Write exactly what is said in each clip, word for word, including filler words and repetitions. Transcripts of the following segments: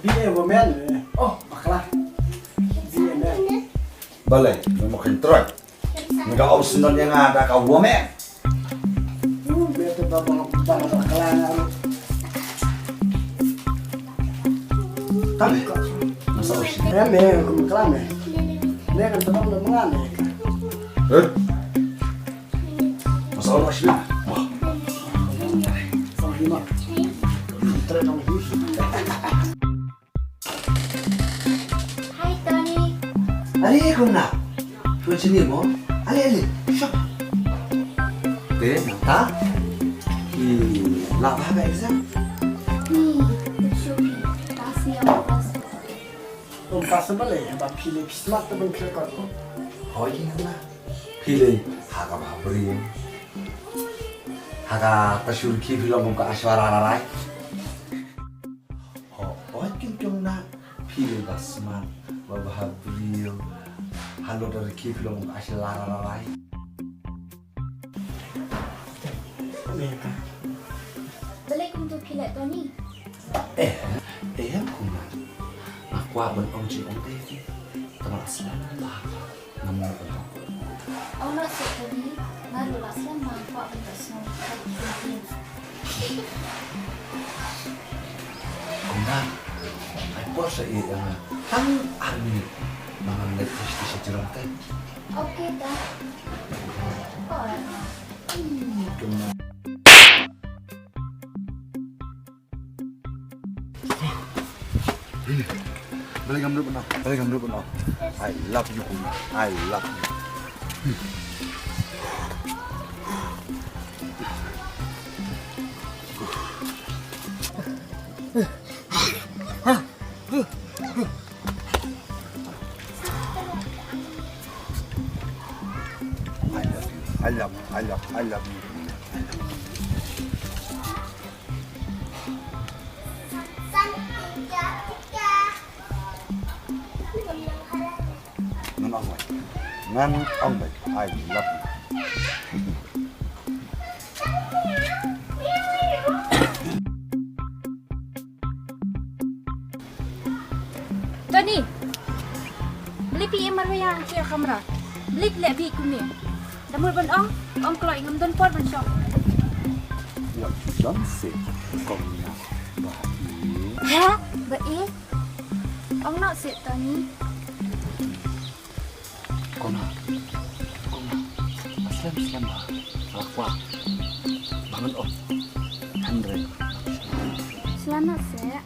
Ye, women. Oh, bakla. Ye, men. Balei, me mok kyntroi. Me ka om sendon ïa nga da ka women. Hmm, me te ba, ba, ba, bakla nga. Tabe. Masa usi. Eh, me, bakla me. Me kan tebak da mengan me. Eh? Masa usi. Wah. Sama lima. Tre dong. Hi, Tony. Are, kumno? Phi wan shane mo? Ale, ale, shop. Te, nangta? Phi lah bha ha ka exam? Ni, shuh phi. Pass ïa u pass. Um pass balei, haba phi leh phi smat te ban phi record mo. Hooid, kumno? Phi leh ha kaba ha briew. Ha kata shu rkhie phi long kum ka Aishwarya Rai. Hooid, kin jong na, phi leh ba smat, ba bha briew. Halor da rkhie phi long kum ka Aishwarya Rai. Balei kumto phi leh, Tony? Eh, eh, kumno? Nga kwah ban ong jingong te phi. Tang la slem bha. Nga mut ban ong. Ong noh seh, Tony, nga ruh la slem bha, nga kwah ban ong seh. Kumno? Ai por sa ïa nga. Tang ar minit. Nga nang leit sha sha jrong te. Okay, ta. Oh. Hmm, kumno? Balei ngam lut noh? Balei ngam lut noh? I love you, Kumno. I love you. I love you. I love, I love, I love you. Ngan ong wei. Ngan ong wei. I love you. Tony, balei phi im marwei ha ka kamra? Balei phi leh bha kumne? Da mut ban ong, ong kloi, ngam don por ban shong. Ïa, don seh, kong na, ba i. Ha? Ba i? Ong noh seh, Tony. Kong na, kong na, slem, slem bha, ba kwah, ba ngan ong, hynrei. Slem noh seh.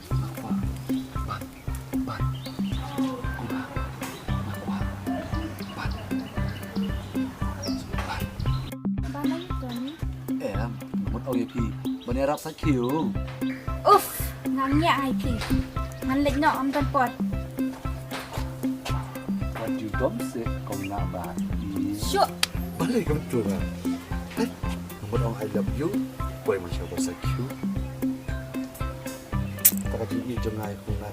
Nga kwah ban, ban. Kumba, nga kwah ban, ban. Ban ai, Tony? Em, nga mut ong ïa phi ban ïarap sa khiew. Uff, nga ngiah ai phi. Ngan leit noh, ym don por. Wat ju dom seh, kong na ba. Shuh. Balei kam tu ba? Hei, nga mut ong I love you. Poi man sha ba sa khiew. Ta ka jingïeit jong nga ïa kong na.